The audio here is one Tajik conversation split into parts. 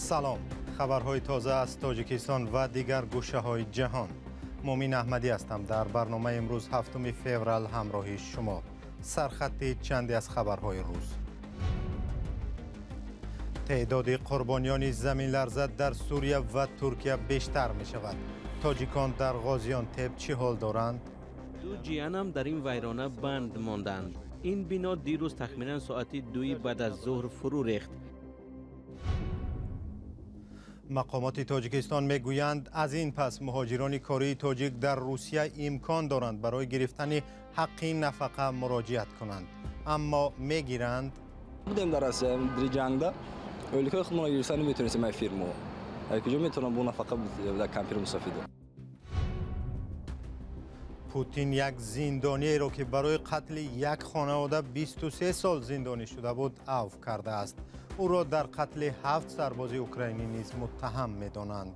Салом. Хабарҳои тоза аз Тоҷикистон ва дигар гӯшаҳои ҷаҳон. Мумин Аҳмадӣ ҳастам. Дар барномаи имрӯз 7 феврал ҳамроҳи шумо. Сархати чанде аз хабарҳои рӯз. Теъдоди қурбониёни заминларза дар Сурия ва Туркия бештар мешавад. Тоҷикон дар Ғозиантеп чӣ ҳол доранд? Ду ҷиянам дар ин вайрона банд монданд. Ин бино дирӯз тахминан соати 2 баъд аз зуҳр фурӯ рехт. Мақомоти Тоҷикистон мегӯянд, аз ин пас муҳоҷирони кории тоҷик дар Русия имкон доранд барои гирифтани ҳаққи нафақа муроҷиат кунанд. Аммо мегиранд? Будем дар Россия, дар ҷангда. Ойликҳои худмонро гирифта наметавонистем ай фирмо. Ай куҷо метавонам бо нафақа дар кампир мусофида? Путин як зиндониеро, ки барои қатли як хонавода 23 сол зиндонӣ шуда буд, авф кардааст. Ӯро дар қатли 7 сарбози украинӣ низ муттаҳам медонанд.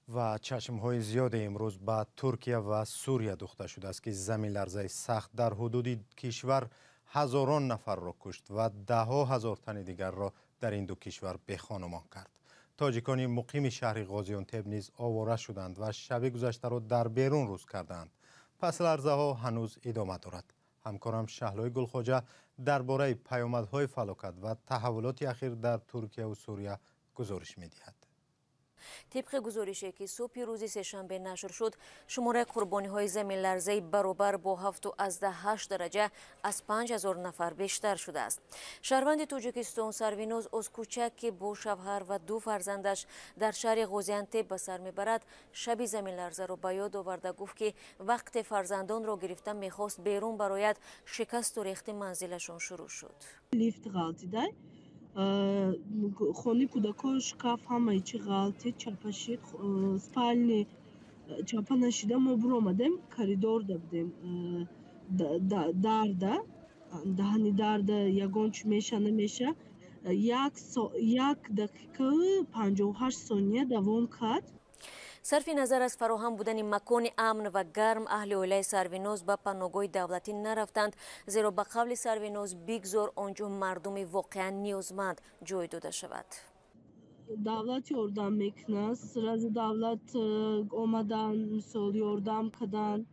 Ва чашмҳои зиёде имрӯз ба Туркия ва Сурия духта шудааст, ки заминларзаи сахт дар ҳудуди кишвар ҳазорон нафарро кушт ва даҳҳо ҳазор тани дигарро дар ин ду кишвар бехонумон кард. Тоҷикони муқими шаҳри Ғозиантеп низ овора шуданд ва шаби гузаштаро дар берун рӯз карданд. Пас ларзаҳо ҳанӯз идома дорад. Ҳамкорам Шаҳлои Гулхоҷа дар бораи паёмадҳои фалокат ва таҳаввулоти ахир дар Туркияву Сурия гузориш медиҳад. Тибқи гузорише, ки субҳи рӯзи сешанбе нашр шуд, шумораи қурбониҳои заминларзаи баробар бо 7,8 дараҷа аз 5000 нафар бештар шудааст. Шаҳрванди Тоҷикистон Сарвиноз Озкучак, ки бо шавҳар ва ду фарзандаш дар шаҳри Ғозиантеп ба сар мебарад, шаби заминларзаро ба ёд оварда гуфт, ки вақте фарзандонро гирифта мехост берун барояд, шикасту рехти манзилашон шурӯъ шуд. Лифт ғалтидай, хони кӯдако, шкаф, ҳамаи чи ғалтид, чапа шид, спальни чапа нашида, мо буромадем, коридорда будем, дарда, даҳани дарда ягон чи меша намеша, 1 дақиқаю 58 сония давом кард. Сарфи назар аз фароҳам будани макони амн ва гарм, аҳли оилаи Сарвиноз ба паноҳгоҳи давлатӣ нарафтанд, зеро ба қавли Сарвиноз бигзор он ҷо мардуми воқеан ниёзманд ҷой дода шавад. Давлат ёрдам мекунад, сразу давлат омадан, мисол ёрдам кардан,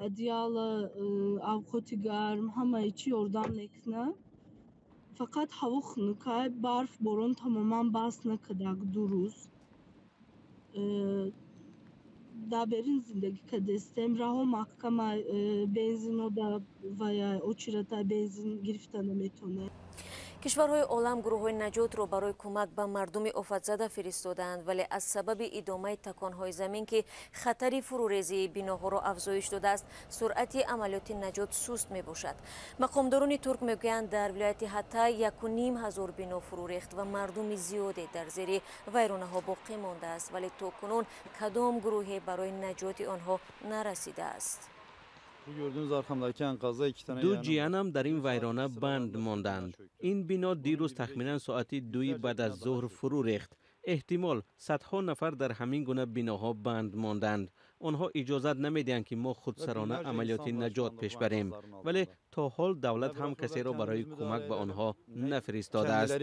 одеяло, авқоти гарм, ҳамаи чи ёрдам мекунад. Фақат ҳаво хунукай, барф, борон тамоман бас накардак 2 рӯз. Дар берун зиндагӣ кардастем, раҳо маҳкама, бензино ва очирата бензин гирифта наметавонем. Кишварҳои олам гурӯҳҳои наҷотро барои кӯмак ба мардуми офатзада фиристодаанд, вале аз сабаби идомаи таконҳои замин, ки хатари фурӯрезии биноҳоро афзоиш додааст, суръати амалиёти наҷот суст мебошад. Мақомдорони турк мегӯянд, дар вилояти Ҳатай 1500 бино фурӯ рехт ва мардуми зиёде дар зери вайронаҳо боқӣ мондааст, вале то кунун кадом гурӯҳе барои наҷоти онҳо нарасидааст. Ду ҷиянам дар ин вайрона банд монданд. Ин бино дирӯз тахминан соати 2 баъд аз зуҳр фурӯ рехт. Эҳтимол садҳо нафар дар ҳамин гуна биноҳо банд монданд. Онҳо иҷозат намедиҳанд, ки мо худсарона амалиёти наҷот пеш барем, вале то ҳол давлат ҳам касеро барои кӯмак ба онҳо нафиристодааст.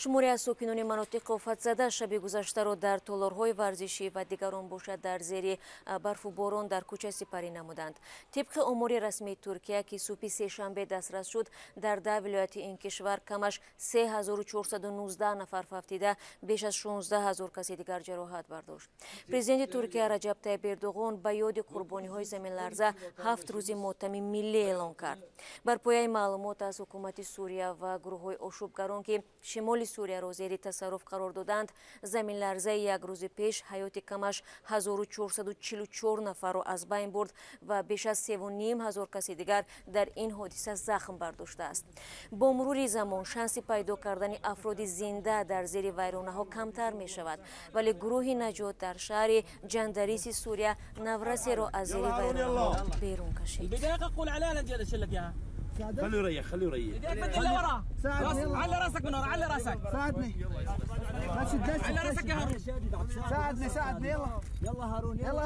Шуморе аз сокинони манотиқи офатзада шаби гузаштаро дар толорҳои варзишӣ ва дигарон бошад дар зери барфу борон дар кӯча сипарӣ намуданд. Тибқи омори расмии Туркия, ки субҳи сешанбе дастрас шуд, дар 10 вилояти ин кишвар камаш 3419 нафар фавтида, беш аз 16 ҳазор каси дигар ҷароҳат бардошт. Президенти Туркия Раҷаб Тайиб Эрдоғон ба ёди қурбониҳои заминларза 7 рӯзи мотами миллӣ эълон кард. Бар пояи маълумот аз ҳукумати Сурия ва гурӯҳҳои ошӯбгарон, ки шимоли Сурияро зери тасарруф қарор доданд, заминларзаи як рӯзи пеш ҳаёти камаш 1444 нафарро аз байн бурд ва беш аз 3500 каси дигар дар ин ҳодиса захм бардоштааст. Бо мурури замон шанси пайдо кардани афроди зинда дар зери вайронаҳо камтар мешавад, вале гурӯҳи наҷот дар шаҳри Ҷандариси Сурия наврасеро аз зери вайронаҳо берун кашид. خليه يريح، خليه يريح. بدي لورا، على راسك من ورا، على راسك. ساعدني، على راسك يا هارون. ساعدني ساعدني، يلا يلا هارون، يلا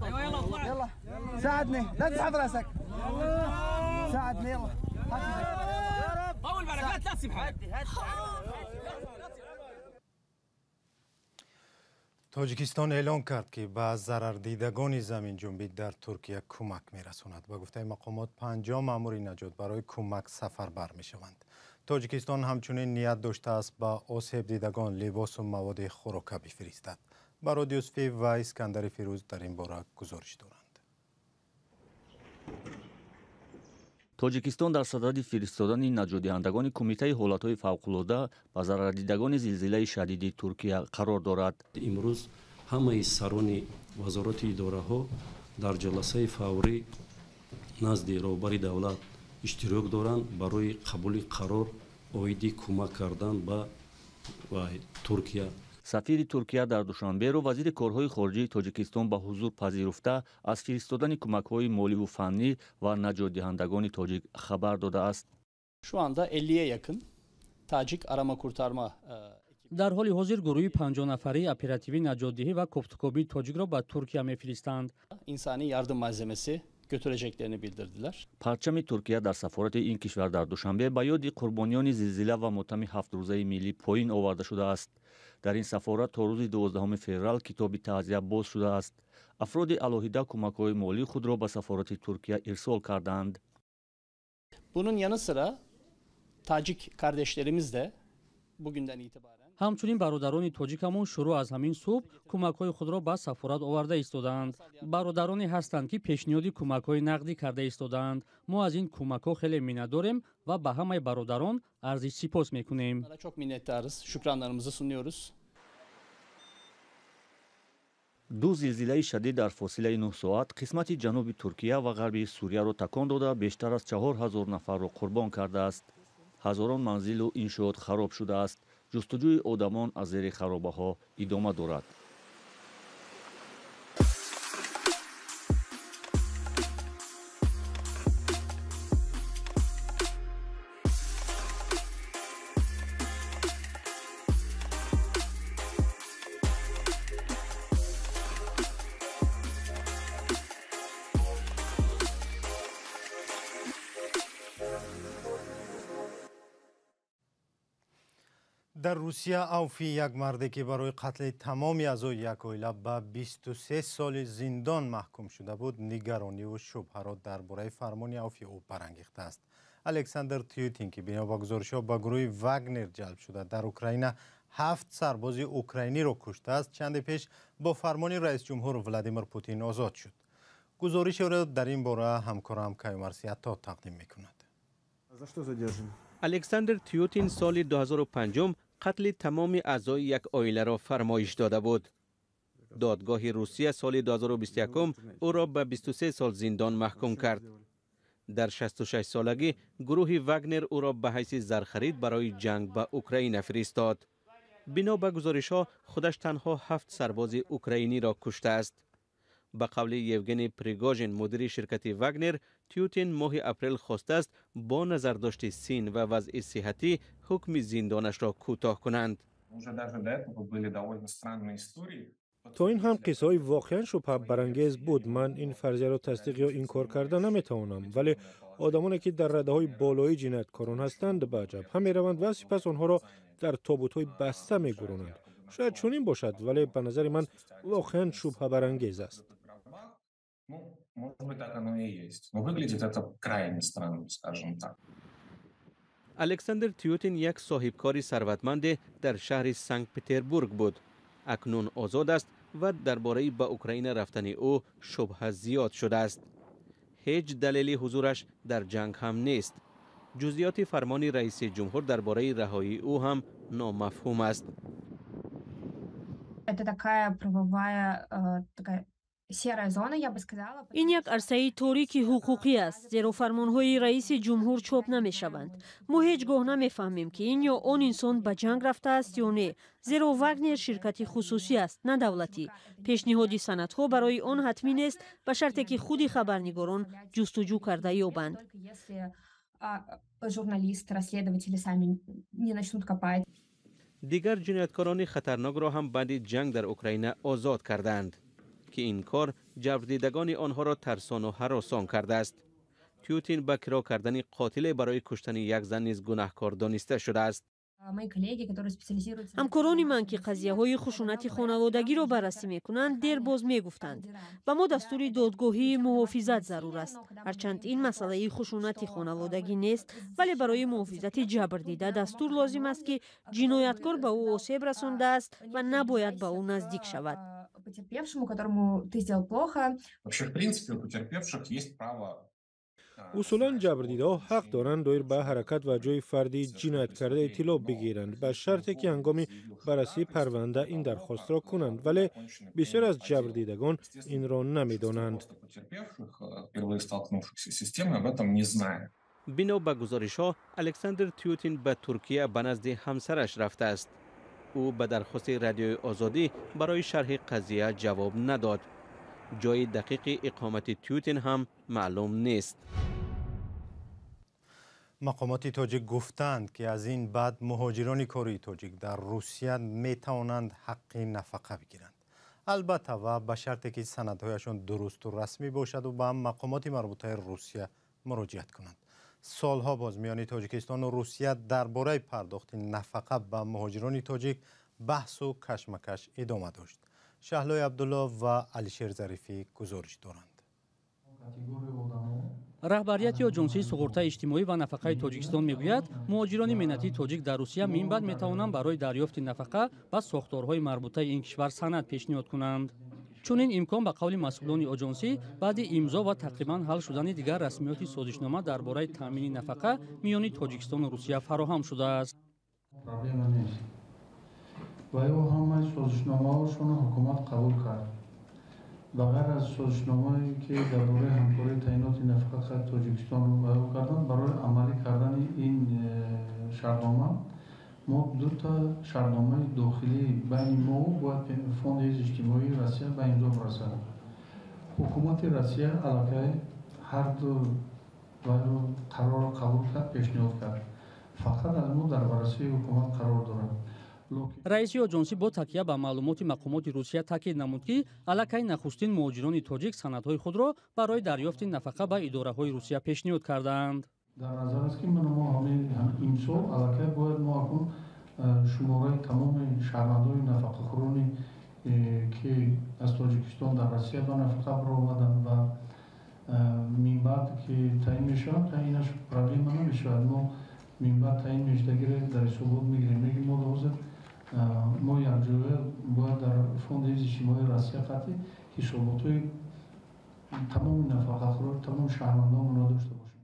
ايوه يلا اطلع، يلا ساعدني، لا تسحب راسك، ساعدني يلا. تسيب حالك. Тоҷикистон эълон кард, ки ба зарардидагони заминҷунбӣ дар Туркия кӯмак мерасонад. Ба гуфтаи мақомот, 50 маъмури наҷот барои кӯмак сафарбар мешаванд. Тоҷикистон ҳамчунин ният доштааст ба осебдидагон либосу маводи хӯрока бифиристад. Барод Юсуфӣ ва Искандари Фирӯз дар ин бора гузориш доранд. Тоҷикистон дар садади фиристодани наҷотдиҳандагони Кумитаи ҳолатҳои фавқулода ба зарардидагони зилзилаи шадиди Туркия қарор дорад. Имрӯз ҳамаи сарони вазорати идораҳо дар ҷаласаи фаврӣ назди роҳбари давлат иштирок доранд барои қабули қарор оиди кӯмак кардан ба Туркия. Сафири Туркия дар Душанберо вазири корҳои хориҷии Тоҷикистон ба ҳузур пазируфта аз фиристодани кӯмакҳои моливу фаннӣ ва наҷотдиҳандагони тоҷик хабар додааст. Şu anda 50'ye yakın Tacik arama kurtarma дар ҳоли ҳозир гурӯҳи 50 нафарии оперативии наҷотдиҳӣ ва кофтукобии тоҷикро ба Туркия мефиристанд. insani yardım malzemesi götüreceklerini bildirdiler. Парчами Туркия дар сафорати ин кишвар дар Душанбе ба ёди қурбониёни зилзила ва мотами ҳафтрӯзаи миллӣ поин оварда шудааст. Дар ин сафорат то рӯзи 12 феврал китоби таъзия боз шудааст. Афроди алоҳида кӯмакҳои молии худро ба сафорати Туркия ирсол кардаанд. Bunun yanı sıra Tacik kardeşlerimiz de bugünden itibaren Ҳамчунин бародарони тоҷикамон шурӯъ аз ҳамин субҳ кӯмакҳои худро ба сафорат оварда истодаанд. Бародароне ҳастанд, ки пешниҳоди кӯмакҳои нақдӣ карда истодаанд. Мо аз ин кӯмакҳо хеле миннатдорем ва ба ҳамаи бародарон арзи сипос мекунем. Çok minnettarız. Şükranlarımızı sunuyoruz. Ду зилзилаи шадид дар фосилаи 9 соат қисмати ҷануби Туркия ва ғарби Сурияро такон дода, бештар аз 4000 нафарро қурбон кардааст. Ҳазорон манзилу иншоот хароб шудааст. Ҷустуҷӯи одамон аз зери харобаҳо идома дорад. Дар Русия авфи як марде, ки барои қатли тамоми аъзои як оила ба 23 соли зиндон маҳкум шуда буд, нигарониву шубҳаро дар бораи фармони авфи ӯ барангехтааст. Александр Тютин, ки бино ба гузоришҳо ба гурӯҳи Вагнер ҷалб шуда, дар Украина ҳафт сарбози украиниро куштааст, чанде пеш бо фармони раисҷумҳур Владимир Путин озод шуд. Гузоришеро дар ин бора ҳамкорам Каюмарс Ятто тақдим мекунад. Александр Тютин соли 2005 қатли тамоми аъзои як оиларо фармоиш дода буд. Додгоҳи Русия соли 2021 ӯро ба 23 сол зиндон маҳкум кард. Дар 66 солагӣ гурӯҳи Вагнер ӯро ба ҳайси зархарид барои ҷанг ба Украина фиристод. Бино ба гузоришҳо, худаш танҳо ҳафт сарбози украиниро куштааст. Ба қавли Евгений Пригожин, мудири ширкати Вагнер, Тютин моҳи апрел хостааст бо назардошти син ва вазъи сиҳатӣ ҳукми зиндонашро кӯтоҳ кунанд. То ин ҳам қиссаҳои воқеан шубҳабарангез буд. Ман ин фарзияро тасдиқ ё инкор карда наметавонам, вале одамоне, ки дар радаҳои болоии ҷинояткорон ҳастанд, ба ҷабҳа мераванд ва сипас онҳоро дар тобутҳои баста мегӯронанд. Шояд чунин бошад, вале ба назари ман воқеан шубҳабарангез аст. Ну, может быть, так оно и есть. Но выглядит это крайне странно, скажем так. Александр Тютин як соҳибкори сарватманде дар шаҳри Санкт Петербург буд. Акнун озод аст ва дар бораи ба Украина рафтани ӯ шубҳа зиёд шудааст. Ҳеҷ далели ҳузураш дар ҷанг ҳам нест. Ҷузъиёти фармони раиси ҷумҳур дар бораи раҳоии ӯ ҳам номафҳум аст. Это такая правовая такая серая зона, я бы сказала. Ин як арсаи торики ҳуқуқӣ аст, зеро фармонҳои раиси ҷумҳур чоп намешаванд. Мо ҳеҷ гоҳ намефаҳмем, ки ин ё он инсон ба ҷанг рафтааст ё не, зеро Вагнер ширкати хусусӣ аст, на давлатӣ. Пешниҳоди санадҳо барои он ҳатмӣ нест, ба шарте ки худи хабарнигорон ҷустуҷӯ карда ёбанд. Журналисты, расследователи сами не начнут копать. Дигар ҷинояткорони хатарнокро ҳам баъди ҷанг дар Украина озод кардаанд, ки ин кор ҷабрдидагони онҳоро тарсону ҳаросон кардааст. Тютин ба киро кардани қотиле барои куштани як зан низ гунаҳкор дониста шудааст. Ҳамкорони ман, ки қазияҳои хушунати хонаводагиро баррасӣ мекунанд, дербоз мегуфтанд, ба мо дастури додгоҳии муҳофизат зарур аст. Ҳарчанд ин масъалаи хушунати хонаводагӣ нест, вале барои муҳофизати ҷабрдида дастур лозим аст, ки ҷинояткор ба ӯ осеб расондааст ва набояд ба ӯ наздик шавад. Потерпевшему, которому ты сделал плохо. Вообще, в принципе, у потерпевших есть право. Усулан ҷабрдидаҳо ҳақ доранд доир ба ҳаракат ва ҷои фарди ҷинояткарда иттилоъ бигиранд, ба шарте ки ҳангоми баррасии парванда ин дархостро кунанд, вале бисёр аз ҷабрдидагон инро намедонанд. Впервые столкнувшихся с системой, об этом не знают. Бино ба гузоришҳо, Александр Тютин ба Туркия ба назди ҳамсараш рафтааст. Ӯ ба дархости Радиои Озодӣ барои шарҳи қазия ҷавоб надод. Ҷои дақиқи иқомати Тютин ҳам маълум нест. Мақомоти тоҷик гуфтанд, ки аз ин баъд муҳоҷирони кории тоҷик дар Русия метавонанд ҳаққи нафақа бигиранд. Албатта, ва ба шарте ки санадҳояшон дурусту расмӣ бошаду ба мақомоти марбутаи Русия муроҷиат кунанд. Солҳо боз миёни Тоҷикистону Русия дар бораи пардохти нафақа ба муҳоҷирони тоҷик баҳсу кашмакаш идома дошт. Шаҳлои Абдулло ва Алишер Зарифӣ гузориш доранд. Раҳбарияти Оҷонсии суғуртаи иҷтимоӣ ва нафақаи Тоҷикистон мегӯяд, муҳоҷирони меҳнатии тоҷик дар Русия минбаъд метавонанд барои дарёфти нафақа ба сохторҳои марбутаи ин кишвар санад пешниҳод кунанд. Чунин имкон, ба қавли масъулони оҷонсӣ, баъди имзо ва тақрибан ҳал шудани дигар расмиёти созишнома дар бораи таъмини нафақа миёни Тоҷикистону Русия фароҳам шудааст. Проблема нест ва ё ҳамаи созишномаҳошонро ҳукумат қабул кард. Ба ғайр аз созишномае, ки дар бораи ҳамкории таъиноти нафақа қайд Тоҷикистон баён карданд, барои амалӣ кардани ин шартнома мо дута шартномаи дохилӣ байни мо бояд Фонди ҳифзи иҷтимоии Россия ба имзо расад. Ҳукумати Россия аллакай ҳарду қарорро қабул кард, пешниҳод кард. Фақат аз мо дар баррасии ҳукумат қарор дорад. Раиси оҷонсӣ бо такя ба маълумоти мақомоти Русия таъкид намуд, ки аллакай нахустин муҳоҷирони тоҷик санадҳои худро барои дарёфти нафақа ба идораҳои Русия пешниҳод кардаанд. Дар назар аст, ки мо имсол аллакай бояд мо акнун шумораи тамоми шаҳрвандони нафақахӯрони, ки аз Тоҷикистон дар Россия ба нафақа баромаданд ва минбаъд ки таъин мешаванд, таъинаш проблема намешавад. Мо минбаъд таъин мешудагиро дар ҳисобот мегирем. Мегӯем, мо ҳозир мо якҷоя бояд дар Фонди ҳифзи иҷтимоии Россия қатъи ҳисоботҳои тамоми нафақахӯрон, тамоми шаҳрвандонро дошта бошем.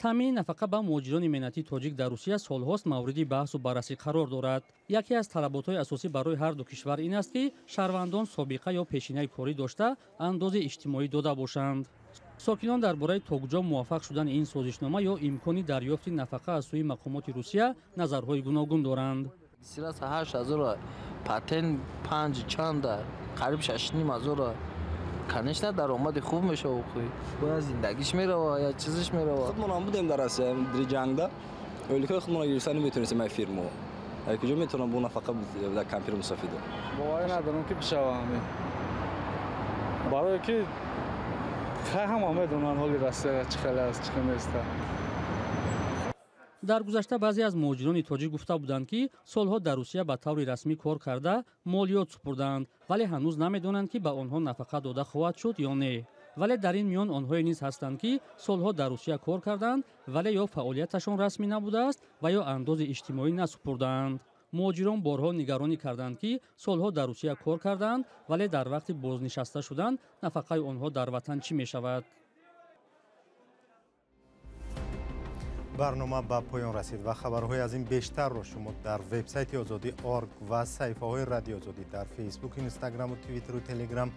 Таъмини нафақа ба муҳоҷирони меҳнатии тоҷик дар Русия солҳост мавриди баҳсу баррасӣ қарор дорад. Яке аз талаботҳои асосӣ барои ҳар ду кишвар ин аст, ки шаҳрвандон собиқа ё пешинаи корӣ дошта, андози иҷтимоӣ дода бошанд. Сокинон дар бораи то куҷо муваффақ шудани ин созишнома ё имкони дарёфти нафақа аз сӯи мақомоти Русия назарҳои гуногун доранд. 8000 патент панҷ чанда, қариб 6500. Конечно, даромади хуб мешавад, бояд зиндагиш мерава, я чизиш мерава. Худмон ҳам будем дар Россия, ҷангда ойликҳои худмонро гирифта наметонистем. Ай фирмо ай куҷо метавонам бо нафақа дар кампир мусофида? Боварӣ надорам, ки бишава ҳамин, барое ки хай ҳама медонанд ҳоли Россия чӣ хеле аст, чӣ хел нест. Дар гузашта баъзе аз муҳоҷирони тоҷик гуфта буданд, ки солҳо дар Русия ба таври расмӣ кор карда, молиёт супурдаанд, вале ҳанӯз намедонанд, ки ба онҳо нафақа дода хоҳад шуд ё не. Вале дар ин миён онҳое низ ҳастанд, ки солҳо дар Русия кор карданд, вале ё фаъолияташон расмӣ набудааст ва ё андози иҷтимоӣ насупурдаанд. Муҳоҷирон борҳо нигаронӣ карданд, ки солҳо дар Русия кор кардаанд, вале дар вақти бознишаста шудан нафақаи онҳо дар ватан чӣ мешавад. Барнома ба поён расид ва хабарҳои аз ин бештарро шумо дар вебсайти Озодӣ орг ва саҳифаҳои Радиои Озодӣ дар Фейсбук, Инстаграму, Твиттеру, Телеграм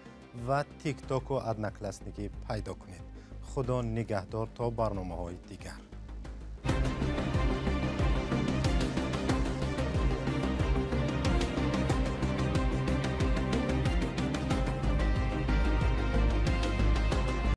ва Тиктоку Одноклассники пайдо кунед. Худо нигаҳдор то барномаҳои дигар.